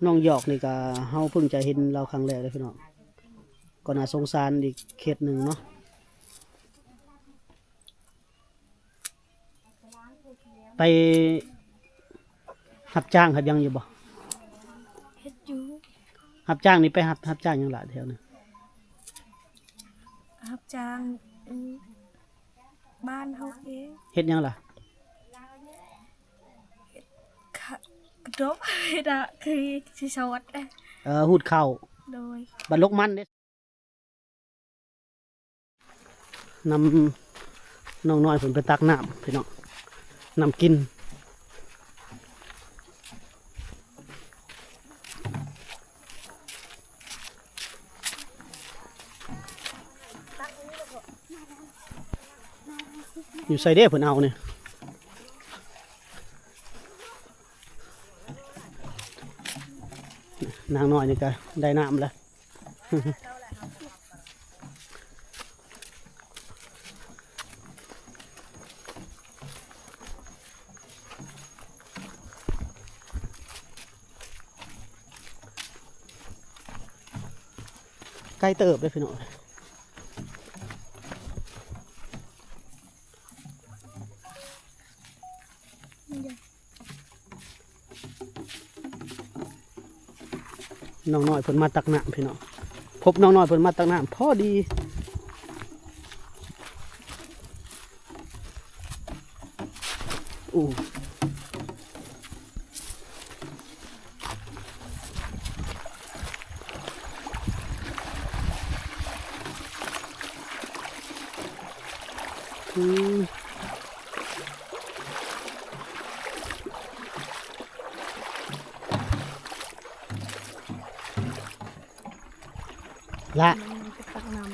ນ້ອງຢອກນີ້ກະເຮົາເພິ່ງຈະເຫັນລາວຄັ້ງແລກເດ້ພີ່ນ້ອງ ກໍໜ້າສົງສານອີກເຂດໜຶ່ງເນາະ. ໄປຮັບຈ້າງຮັບຫຍັງຢູ່ບໍ່? ເຮັດຢູ່. ຮັບຈ້າງນີ້ໄປຮັບ ຮັບຈ້າງຫຍັງລະແຖວນີ້? ຮັບຈ້າງ ອື ບ້ານເຮົາເອງ. ເຮັດຫຍັງລະ? ເຮັດ ກະ ກະດົບ ເຮັດອະ ຄືຊິສອດ. ເອີ ຮູດເຂົ້າ. ໂດຍ. ບັດລົກມັນເດ້. ນຳນ້ອງນ້ອຍເພິ່ນໄປຕັກນ້ຳພີ່ນ້ອງ ນ້ຳກິນ. ຢູ່ໃສເດ້ເພິ່ນເອົານີ້? ນາງນ້ອຍນີ້ກະໄດ້ນ້ຳແລ້ວ. ໄກເຕີບເດ້ພີ່ນ້ອງ. ນ້ອງນ້ອຍເພິ່ນມາຕັກນ້ຳພີ່ນ້ອງ ພົບນ້ອງນ້ອຍເພິ່ນມາຕັກນ້ຳພໍດີ. ໂອ້ ອືມ ລະ ອືມ ຕັກນ້ຳ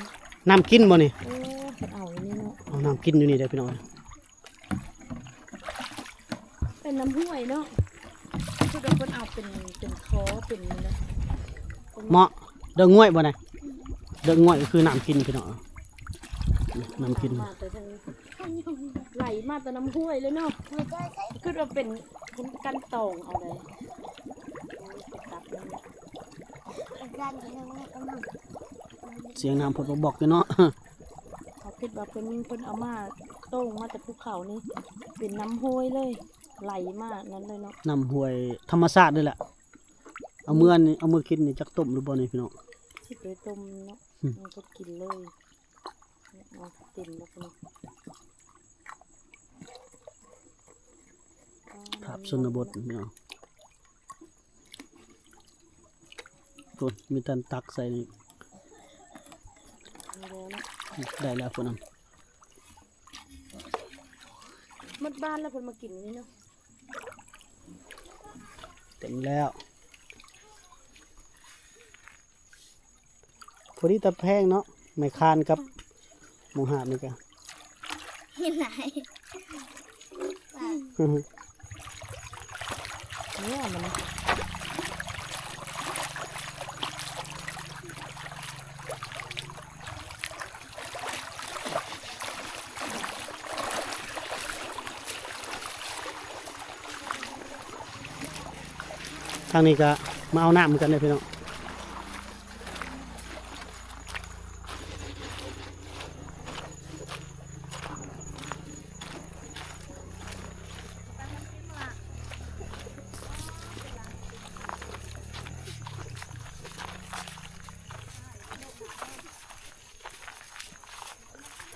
ນ້ຳກິນບໍ່ນີ້? ເອີ ເພິ່ນເອົາຢູ່ນີ້ເນາະ ເອົານ້ຳກິນຢູ່ນີ້ເດ້ພີ່ນ້ອງ. ເປັນນ້ຳຫ້ວຍເນາະ ຄືວ່າເພິ່ນເອົາເປັນ ເປັນທໍ່ ເປັນນີ້ນະ ເໝາະ ດອກງວຍບໍ່ນະ? ດອກງວຍກໍຄືນ້ຳກິນພີ່ນ້ອງ ນ້ຳກິນ ມາແຕ່ທາງ ໄຫຼມາແຕ່ນ້ຳຫ້ວຍເລີຍເນາະ ຄືວ່າເປັນ ເປັນກັນຕອງເອົາເດ້. ສຽງນ້ຳພົດບອກໆຢູ່ເນາະ ເຂົາຄິດວ່າເພິ່ນ ເພິ່ນເອົາມາໂຕ່ງມາແຕ່ພູເຂົານີ້ ເປັນນ້ຳຫ້ວຍເລີຍ ໄຫຼມານັ້ນເລີຍເນາະ ນ້ຳຫ້ວຍທຳມະຊາດເລີຍແຫຼະ. ເອົາເມືອນີ້ ເອົາເມືອກິນນີ້ ຈັກຕົ້ມຫຼືບໍ່ນີ້ພີ່ນ້ອງ? ຊິໄປຕົ້ມເນາະ ອືມ ມັນກໍກິນເລີຍ ເອົາເຕັມແລ້ວເນາະ. ພາບຊົນນະບົດພີ່ນ້ອງ ໂອ້ຍ ມີແຕ່ຕັກໃສ່ນີ້ ໄດ້ແລ້ວພຸ້ນນະ ໝົດບ້ານແລ້ວເພິ່ນມາກິນນີ້ເນາະ ເຕັມແລ້ວ. ພໍດີຕາແພງເນາະ ໄມ້ຄານກັບໝູຫາດນີ້ກະ ເຫັນຫຼາຍ ເອີ ມັນ ທາງນີ້ກະມາເອົານ້ຳຄືກັນເດີພີ່ນ້ອງ.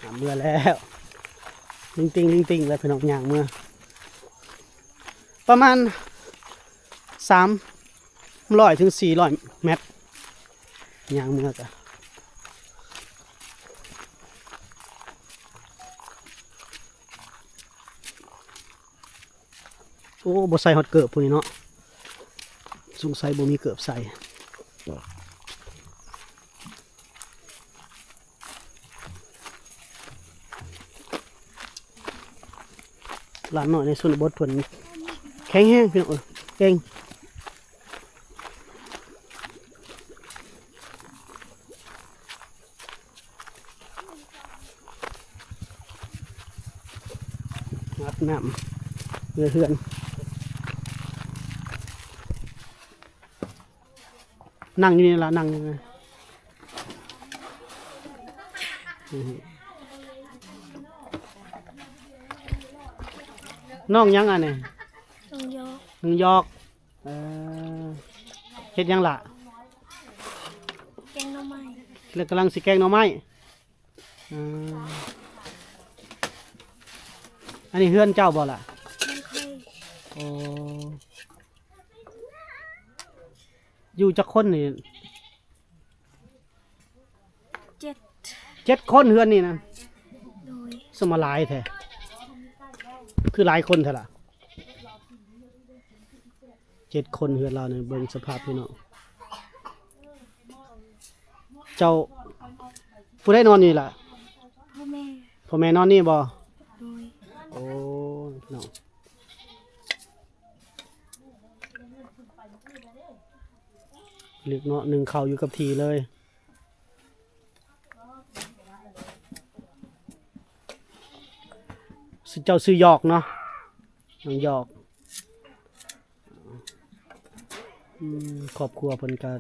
ອ່າ ເມືອແລ້ວ ລິງຕິ່ງ ລິງຕິ່ງແລ້ວພີ່ນ້ອງ ຍ່າງເມືອ ປະມານສາມຮ້ອຍເຖິງສີ່ຮ້ອຍແມັດ ຍ່າງເມືອກະ ໂອ້ ບໍ່ໃສ່ຮອດເກີບຜູ້ນີ້ເນາະ ສົງໄສບໍ່ມີເກີບໃສ່. ຫຼານນ້ອຍໃນຊົນນະບົດເພິ່ນແຂງແຮງພີ່ນ້ອງເອີຍ ເກັ່ງ. ອາບນ້ຳເຮືອເຮືອນ. ນັ່ງຢູ່ນີ້ລະ ນັ່ງຢູ່ນີ້. ອືຮຶ ນ້ອງຫຍັງອັນນີ້? ນ້ອງຢອກ. ນ້ອງຢອກ. ເອີ ເຮັດຫຍັງລະ? ແກງໜໍ່ໄມ້. ແລ້ວກຳລັງຊິແກງໜໍ່ໄມ້. ເອີ ອັນນີ້ເຮືອນເຈົ້າບໍ່ລະ? ເຮືອນຂ້ອຍ. ໂອ້ ຢູ່ຈັກຄົນນີ້? ເຈັດ. ເຈັດຄົນເຮືອນນີ້ນະ? ໂດຍ. ສະມາຫຼາຍແທ້ ຄືຫຼາຍຄົນແທ້ລະ? ເຈັດຄົນເຮືອນລາວນີ້ ເບິ່ງສະພາບພີ່ນ້ອງ. ເຈົ້າ ຜູ້ໃດນອນນີ້ລະ? ພໍ່ແມ່. ພໍ່ແມ່ນອນນີ້ບໍ່? ໂດຍ. ໂອ້ ພີ່ນ້ອງ ລຶກເນາະ ໜຶ້ງເຂົ້າຢູ່ກັບທີ່ເລີຍ. ຊື່ ເຈົ້າຊື່ຢອກເນາະ? ນ້ອງຢອກ. ອືມ ຄອບຄົວເພິ່ນກະ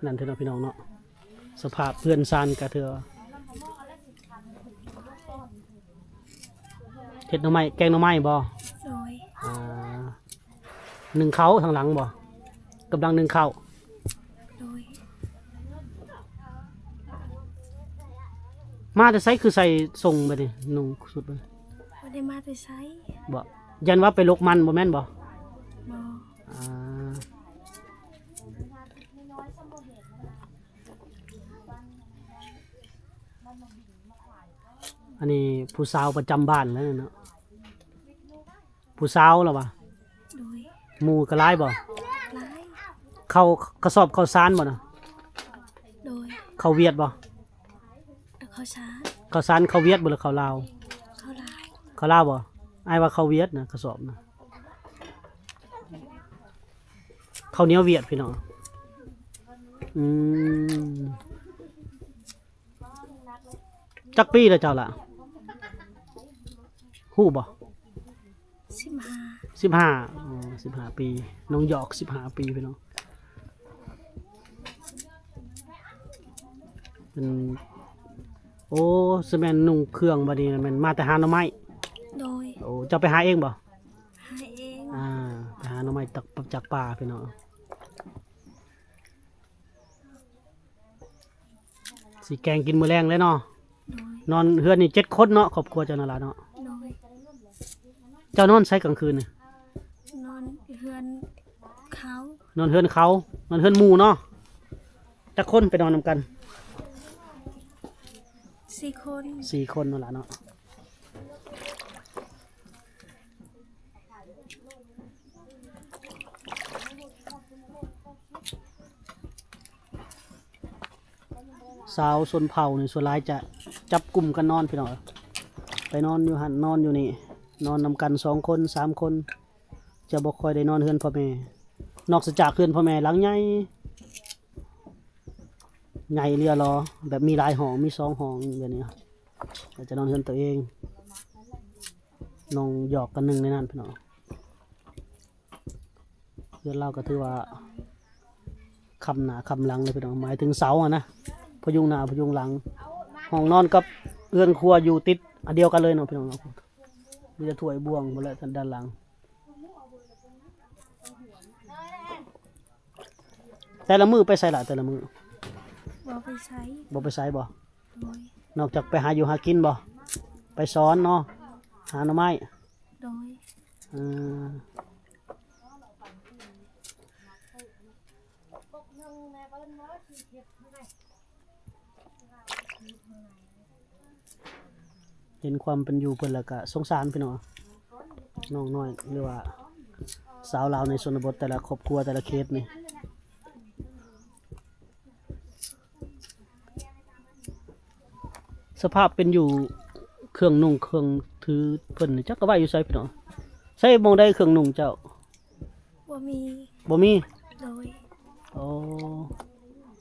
ນັ້ນເທື່ອເນາະ ພີ່ນ້ອງເນາະ. ສະພາບເຮືອນຊານກະເທື່ອ ເຮັດໜໍ່ໄມ້ ແກງໜໍ່ໄມ້ບໍ່? ໂດຍ. ອ່າ ໜຶ້ງເຂົ້າທາງຫຼັງບໍ່? ກຳລັງໜຶ້ງເຂົ້າ. ໂດຍ. ມາແຕ່ໃສຄືໃສ່ສົ້ງແບບນີ້ ນຸ່ງຊຸດແບບນີ້? ບໍ່ໄດ້ມາແຕ່ໃສ. ບໍ່ ຢ້ານວ່າໄປຫຼົກມັນ ບໍ່ແມ່ນບໍ່? ບໍ່. ອ່າ ອັນນີ້ຜູ້ສາວປະຈຳບ້ານແລ້ວເນາະ? ຜູ້ສາວລະຫວາ? ໂດຍ. ໝູ່ກໍຫຼາຍບໍ່? ຫຼາຍ. ເຂົ້າ ກະສອບເຂົ້າສານບໍ່ນະ? ໂດຍ. ເຂົ້າຫວຽດບໍ່? ເຂົ້າສານ. ເຂົ້າສານເຂົ້າຫວຽດບໍ່ ຫຼືເຂົ້າລາວ? ເຂົ້າລາວ. ເຂົ້າລາວບໍ່? ອ້າຍວ່າເຂົ້າຫວຽດນະ ກະສອບນະ. ເຂົ້າໜຽວຫວຽດ ພີ່ນ້ອງ. ອືມ. ຈັກປີແລ້ວເຈົ້າລະ? ຮູ້ບໍ່? ສິບຫ້າ. ສິບຫ້າ. ອໍ ສິບຫ້າປີ. ນ້ອງຢອກ ສິບຫ້າປີ ພີ່ນ້ອງ. ເປັນ ໂອ້ ສະແມ່ນນຸ່ງເຄື່ອງບາດນີ້ ແມ່ນມາແຕ່ຫາໜໍ່ໄມ້? ໂດຍ. ໂອ້ ເຈົ້າໄປຫາເອງບໍ່? ຫາເອງ. ອ່າ ໄປຫາໜໍ່ໄມ້ຈາກ ຈາກປ່າ ພີ່ນ້ອງ. ຊິແກງກິນມື້ແລງແລ້ວເນາະ. ໂດຍ. ນອນເຮືອນນີ້ເຈັດຄົນເນາະ ຄອບຄົວເຈົ້ານັ້ນລະເນາະ. ໂດຍ. ເຈົ້ານອນໃສກາງຄືນນີ້? ນອນເຮືອນເຂົາ. ນອນເຮືອນເຂົາ ນອນເຮືອນໝູ່ເນາະ. ຈັກຄົນໄປນອນນຳກັນ? ສີ່ຄົນ. ສີ່ຄົນນັ້ນລະເນາະ. ຊາວຊົນເຜົ່ານີ້ສ່ວນຫຼາຍຈະຈັບກຸ່ມກັນນອນ ພີ່ນ້ອງເອີຍ. ໄປນອນຢູ່ຫັ້ນ ນອນຢູ່ນີ້ ນອນນຳກັນສອງຄົນ ສາມຄົນ ຈະບໍ່ຄ່ອຍໄດ້ນອນເຮືອນພໍ່ແມ່ ນອກເສຍຈາກເຮືອນພໍ່ແມ່ຫຼັງໃຫຍ່ ໃຫຍ່ເຫຼືອຫຼໍ ແບບມີຫຼາຍຫ້ອງ ມີສອງຫ້ອງແບບນີ້ ແລ້ວຈະນອນເຮືອນຕົວເອງ. ນ້ອງຢອກກະໜຶ່ງໃນນັ້ນ ພີ່ນ້ອງ. ເຮືອນລາວກໍຖືວ່າຄ້ຳໜ້າຄ້ຳຫຼັງເລີຍ ພີ່ນ້ອງ ໝາຍເຖິງເສົາຫັ້ນນະ ພະຍຸງໜ້າພະຍຸງຫຼັງ. ຫ້ອງນອນກັບເຮືອນຄົວຢູ່ຕິດອັນດຽວກັນເລີຍເນາະ ພີ່ນ້ອງເນາະ. ມີແຕ່ຖ້ວຍບ່ວງພຸ້ນແຫຼະ ທາງດ້ານຫຼັງ. ແຕ່ລະມື້ໄປໃສລະ ແຕ່ລະມື້? ບໍ່ໄປໃສ. ບໍ່ໄປໃສບໍ່? ໂດຍ. ນອກຈາກໄປຫາຢູ່ຫາກິນບໍ່? ໄປສອນເນາະ ຫາໜໍ່ໄມ້. ໂດຍ. ເອີ ເຫັນຄວາມເປັນຢູ່ເພິ່ນແລ້ວກະສົງສານ ພີ່ນ້ອງ. ນ້ອງນ້ອຍ ຫຼືວ່າສາວລາວໃນຊົນນະບົດ ແຕ່ລະຄອບຄົວ ແຕ່ລະເຂດນີ້ ສະພາບເປັນຢູ່ ເຄື່ອງນຸ່ງເຄື່ອງຖືເພິ່ນນີ້ ຈັກກະໄວ້ຢູ່ໃສ ພີ່ນ້ອງ. ໃສໝ່ອງໃດເຄື່ອງນຸ່ງເຈົ້າ? ບໍ່ມີ. ບໍ່ມີ? ໂດຍ. ໂອ້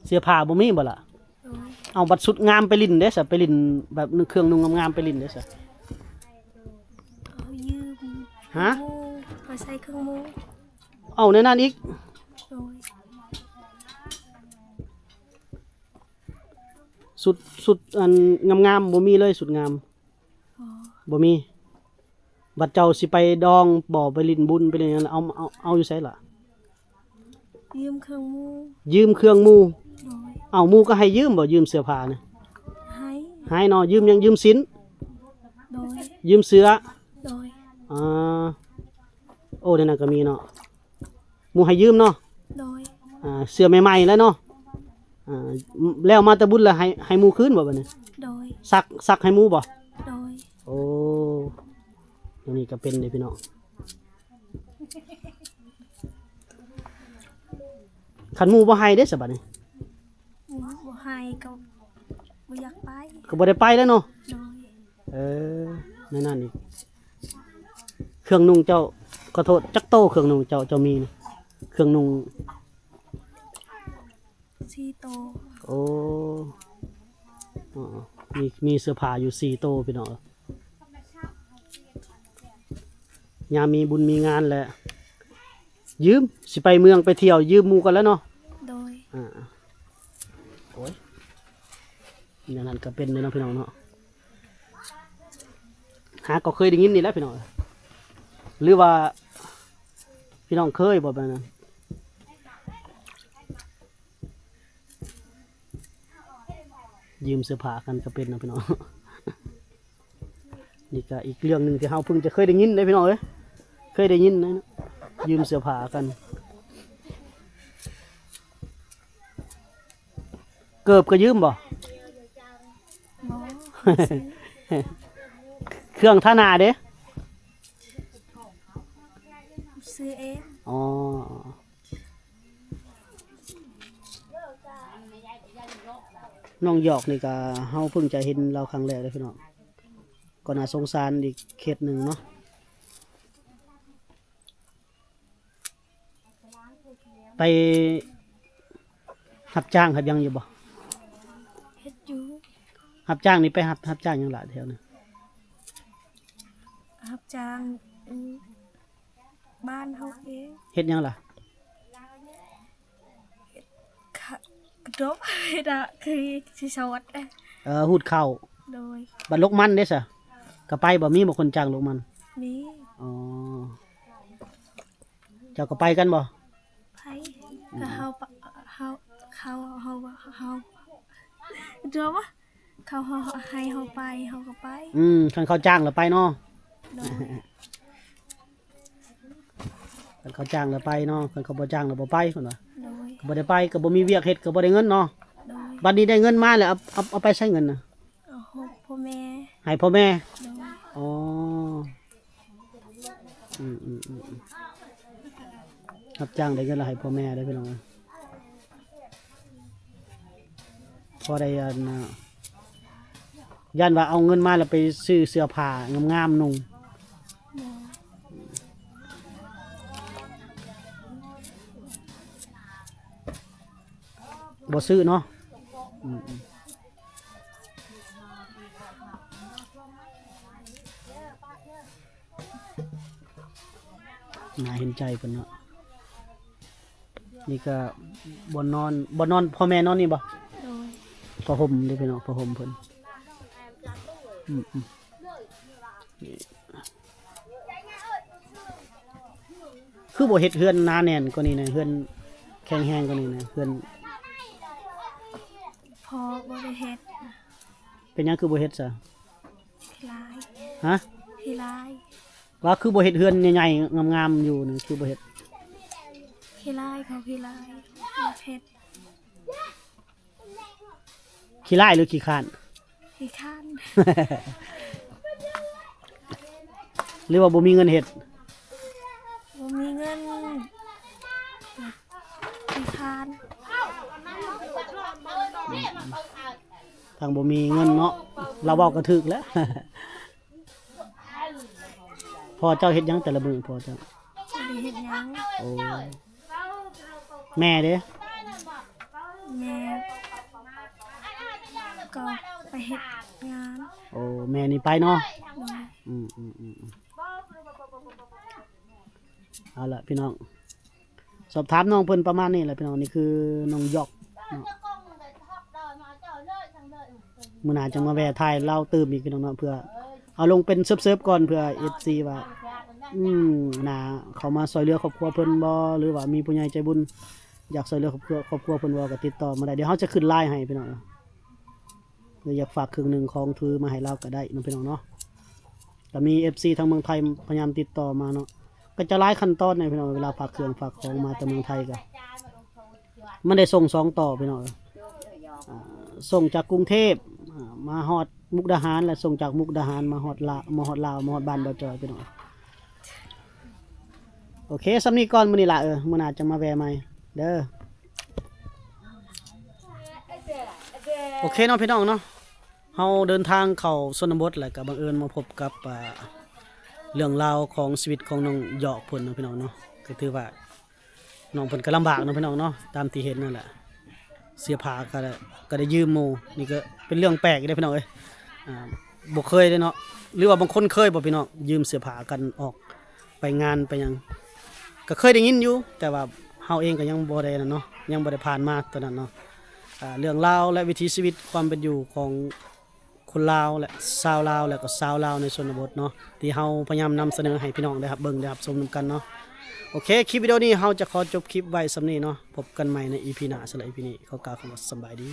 ເສື້ອຜ້າບໍ່ມີບໍ່ລະ? ໂດຍ. ເອົາບັດຊຸດງາມໄປຫຼິ້ນເດ້ຊະ ໄປຫຼິ້ນແບບເຄື່ອງນຸ່ງງາມໆໄປຫຼິ້ນເດ້ຊະ. ເອົາຢືມ. ຮະ? ເອົາໃສ່ເຄື່ອງໝູ່. ເອົາແນວນັ້ນອີກ? ໂດຍ. ສຸດ ສຸດອັນງາມໆ ບໍ່ມີເລີຍ ສຸດງາມ ອໍ ບໍ່ມີ. ບັດເຈົ້າຊິໄປດອງບໍ່ ໄປຫຼິ້ນບຸນ ໄປຫຼິ້ນຫຍັງ ເອົາ ເອົາ ເອົາຢູ່ໃສລະ? ຢືມເຄື່ອງໝູ່ ຢືມເຄື່ອງໝູ່. ໂດຍ. ເອົ້າ ໝູ່ກໍໃຫ້ຢືມບໍ່? ຢືມເສື້ອຜ້ານະ? ໃຫ້ ໃຫ້ເນາະ. ຢືມຫຍັງ? ຢືມສິ້ນ? ໂດຍ. ຢືມເສື້ອ? ໂດຍ. ອາ ໂອ້ ແນວນັ້ນກໍມີເນາະ. ໝູ່ໃຫ້ຢືມເນາະ? ໂດຍ. ອ່າ ເສື້ອໃໝ່ໆ ແລ້ວເນາະ? ອ່າ ແລ້ວມາແຕ່ບຸນແລ້ວໃຫ້ ໃຫ້ໝູ່ຄືນບໍ່ບັດນີ້? ໂດຍ. ຊັກ ຊັກໃຫ້ໝູ່ບໍ່? ໂດຍ. ໂອ້ ອັນນີ້ກໍເປັນເດ້ພີ່ນ້ອງ. ຄັນໝູ່ບໍ່ໃຫ້ເດ້ຊະບັດນີ້? ໝູ່ບໍ່ໃຫ້ກໍບໍ່ຢາກໄປ ກໍບໍ່ໄດ້ໄປແລ້ວເນາະ? ໂດຍ. ເອີ ແນວນັ້ນອີກ. ເຄື່ອງນຸ່ງເຈົ້າ ຂໍໂທດ ຈັກໂຕເຄື່ອງນຸ່ງເຈົ້າ ເຈົ້າມີນະ? ເຄື່ອງນຸ່ງ ສີ່ໂຕ. ໂອ້ ອໍ ມີ ມີເສື້ອຜ້າຢູ່ສີ່ໂຕພີ່ນ້ອງ. ຍາມມີບຸນມີງານແຫຼະ ຢືມ ຊິໄປເມືອງໄປທ່ຽວ ຢືມໝູ່ກ່ອນແລ້ວເນາະ? ໂດຍ. ອາ ໂອ້ຍ ແນວນັ້ນກໍເປັນເດ້ເນາະພີ່ນ້ອງເນາະ. ຫາກໍເຄີຍໄດ້ຍິນນີ້ແຫຼະພີ່ນ້ອງ ຫຼືວ່າພີ່ນ້ອງເຄີຍບໍ່ແບບນັ້ນ? ຢືມເສື້ອຜ້າກັນກໍເປັນເນາະພີ່ນ້ອງ. ນີ້ກໍອີກເລື່ອງໜຶ່ງທີ່ເຮົາເພິ່ງຈະເຄີຍໄດ້ຍິນເດ້ພີ່ນ້ອງເອີຍ ເຄີຍໄດ້ຍິນເນາະ ຢືມເສື້ອຜ້າກັນ. ເກີບກໍຢືມບໍ່? ບໍ່. ເຄື່ອງທາໜ້າເດ້? ຊື້ເອງ. ອໍ. ນ້ອງຢອກນີ້ກະເຮົາເພິ່ງຈະເຫັນລາວຄັ້ງແລກເດ້ພີ່ນ້ອງ. ກໍໜ້າສົງສານອີກເຂດໜຶ່ງເນາະ. ໄປຮັບຈ້າງຮັບຫຍັງຢູ່ບໍ່? ເຮັດຢູ່. ຮັບຈ້າງນີ້ໄປຮັບ ຮັບຈ້າງຫຍັງລະແຖວນັ້ນ? ຮັບຈ້າງ ອື ບ້ານເຮົາເອງ. ເຮັດຫຍັງລະ? ເຮັດ ກະ ກະດົບ ເຮັດອະ ຄືຊິສອດ. ເອີ ຮູດເຂົ້າ. ໂດຍ. ບັດລົກມັນເດ້ຊະ? ກະໄປບໍ່? ມີບໍ່ຄົນຈ້າງລົກມັນ? ມີ. ອໍ ເຈົ້າກໍໄປກັນບໍ່? ໄປ. ອືມ. ຖ້າເຮົາ ເຮົາ ເຂົາ ເຮົາ ເຮົາ ເຮົາ ເຮົາ ເຂົາໃຫ້ເຮົາໄປ ເຮົາກໍໄປ. ອືມ ຄັນເຂົາຈ້າງລະໄປເນາະ. ໂດຍ. ຄັນເຂົາຈ້າງລະໄປເນາະ ຄັນເຂົາບໍ່ຈ້າງລະບໍ່ໄປ ເພິ່ນວ່າ. ໂດຍ. ບໍ່ໄດ້ໄປກໍບໍ່ມີວຽກເຮັດ ກໍບໍ່ໄດ້ເງິນເນາະ. ໂດຍ. ບັດນີ້ໄດ້ເງິນມາແລ້ວ ເອົາ ເອົາ ເອົາໄປໃຊ້ເງິນນະ? ເອົາໃຫ້ພໍ່ແມ່. ໃຫ້ພໍ່ແມ່? ໂດຍ. ອໍ. ອືມໆໆ ຮັບຈ້າງໄດ້ເງິນລະໃຫ້ພໍ່ແມ່ເດ້ພີ່ນ້ອງເອີຍ. ພໍໄດ້ອັນນ່າ ຢ້ານວ່າເອົາເງິນມາແລ້ວໄປຊື້ເສື້ອຜ້າງາມໆນຸ່ງ. ບໍ່ ບໍ່ຊື້ເນາະ. ອືມໆ. ໜ້າເຫັນໃຈເພິ່ນເນາະ. ນີ້ກະບ່ອນນອນ ບ່ອນນອນພໍ່ແມ່ນອນນີ້ບໍ່? ໂດຍ. ຜ້າຫົ່ມເດ້ພີ່ນ້ອງ ຜ້າຫົ່ມເພິ່ນ. ອືມໆ. ຄືບໍ່ເຮັດເຮືອນໜາແໜ້ນກວ່ານີ້ນະ ເຮືອນແຂງແຮງກວ່ານີ້ນະ ເຮືອນ? ພໍ່ບໍ່ໄດ້ເຮັດ. ເປັນຫຍັງຄືບໍ່ເຮັດຊະ? ຂີ້ລ້າຍ. ຮະ? ຂີ້ລ້າຍ. ວ່າຄືບໍ່ເຮັດເຮືອນໃຫຍ່ໆງາມໆຢູ່ນີ້ ຄືບໍ່ເຮັດ? ຂີ້ລ້າຍ ເຂົາຂີ້ລ້າຍ ບໍ່ເຮັດ. ຂີ້ລ້າຍຫຼືຂີ້ຄ້ານ? ຂີ້ຄ້ານ. ຫຼືວ່າບໍ່ມີເງິນເຮັດ? ບໍ່ມີເງິນ ຂີ້ຄ້ານ. ທາງບໍ່ມີເງິນເນາະ ລາວເວົ້າກໍຖືກແລ້ວ. ພໍ່ເຈົ້າເຮັດຫຍັງແຕ່ລະມື້ ພໍ່ເຈົ້າ? ບໍ່ໄດ້ເຮັດຫຍັງ. ໂອ້ ແມ່ເດ້? ແມ່ກໍໄປເຮັດງານ. ໂອ້ ແມ່ນີ້ໄປເນາະ. ໂດຍ. ອືມໆໆ ເອົາລະພີ່ນ້ອງ ສອບຖາມນ້ອງເພິ່ນປະມານນີ້ແຫຼະພີ່ນ້ອງ. ນີ້ຄືນ້ອງຢອກເນາະ. ມື້ໜ້າຈັ່ງມາແວ່ຖ່າຍລາວຕື່ມອີກ ພີ່ນ້ອງເນາະ ເພື່ອເອົາລົງເປັນເສີບໆກ່ອນ ເພື່ອເອັຟຊີວ່າ ອືມ ໜ້າເຂົາມາຊ່ອຍເຫຼືອຄອບຄົວເພິ່ນບໍ່ ຫຼືວ່າມີຜູ້ໃຫຍ່ໃຈບຸນຢາກຊ່ອຍເຫຼືອຄອບຄົວ ຄອບຄົວເພິ່ນບໍ່ ກໍຕິດຕໍ່ມາໄດ້. ດຽວເຮົາຈະຂຶ້ນລາຍໃຫ້ ພີ່ນ້ອງ ຫຼືຢາກຝາກເຄື່ອງໜຶ່ງຂອງຖືມາໃຫ້ລາວກໍໄດ້ເນາະ ພີ່ນ້ອງເນາະ. ກໍມີເອັຟຊີທາງເມືອງໄທພະຍາຍາມຕິດຕໍ່ມາເນາະ ກໍຈະຫຼາຍຂັ້ນຕອນໃນ ພີ່ນ້ອງ ເວລາຝາກເຄື່ອງຝາກຂອງມາແຕ່ເມືອງໄທກໍ ມັນໄດ້ສົ່ງສອງຕໍ່ ພີ່ນ້ອງເອີຍ ອ່າ ສົ່ງຈາກກຸງເທບ ອ່າ ມາຮອດມຸກດາຫານ ແລະ ສົ່ງຈາກມຸກດາຫານມາຮອດລາວ ມາຮອດລາວ ມາຮອດບ້ານບ່າວຈອຍ ພີ່ນ້ອງ. ໂອເຄ ສ່ຳນີ້ກ່ອນມື້ນີ້ລະ ເອີ ມື້ໜ້າຈັ່ງມາແວ່ໃໝ່ເດີ. ໂອເຄເນາະ ພີ່ນ້ອງເນາະ ເຮົາເດີນທາງເຂົ້າຊົນນະບົດ ແລ້ວກໍບັງເອີນມາພົບກັບ ອ່າ ເລື່ອງລາວຂອງຊີວິດຂອງນ້ອງຢອກເພິ່ນເນາະ ພີ່ນ້ອງເນາະ. ກໍຖືວ່ານ້ອງເພິ່ນກໍລຳບາກເນາະ ພີ່ນ້ອງເນາະ ຕາມທີ່ເຫັນນັ້ນແຫຼະ ເສື້ອຜ້າກໍໄດ້ ກໍໄດ້ຢືມໝູ່. ນີ້ກໍເປັນເລື່ອງແປກຢູ່ເດ້ ພີ່ນ້ອງເອີຍ ອ່າ ບໍ່ເຄີຍເດ້ເນາະ ຫຼືວ່າບາງຄົນເຄີຍບໍ່ ພີ່ນ້ອງ ຢືມເສື້ອຜ້າກັນອອກໄປງານໄປຫຍັງ ກໍເຄີຍໄດ້ຍິນຢູ່ ແຕ່ວ່າເຮົາເອງກໍຍັງບໍ່ໄດ້ນັ້ນເນາະ ຍັງບໍ່ໄດ້ຜ່ານມາຕົວນັ້ນເນາະ. ອ່າ ເລື່ອງລາວ ແລະ ວິຖີຊີວິດຄວາມເປັນຢູ່ຂອງຄົນລາວ ແລະ ຊາວລາວ ແລະ ກໍຊາວລາວໃນຊົນນະບົດເນາະ ທີ່ເຮົາພະຍາຍາມນຳສະເໜີໃຫ້ພີ່ນ້ອງໄດ້ຮັບເບິ່ງໄດ້ຮັບຊົມນຳກັນເນາະ. ໂອເຄ ຄລິບວິດີໂອນີ້ເຮົາຈະຂໍຈົບຄລິບໄວ້ສ່ຳນີ້ເນາະ ພົບກັນໃໝ່ໃນອີພີໜ້າ. ສຳລັບອີພີນີ້ຂໍກ່າວຄຳວ່າສະບາຍດີ.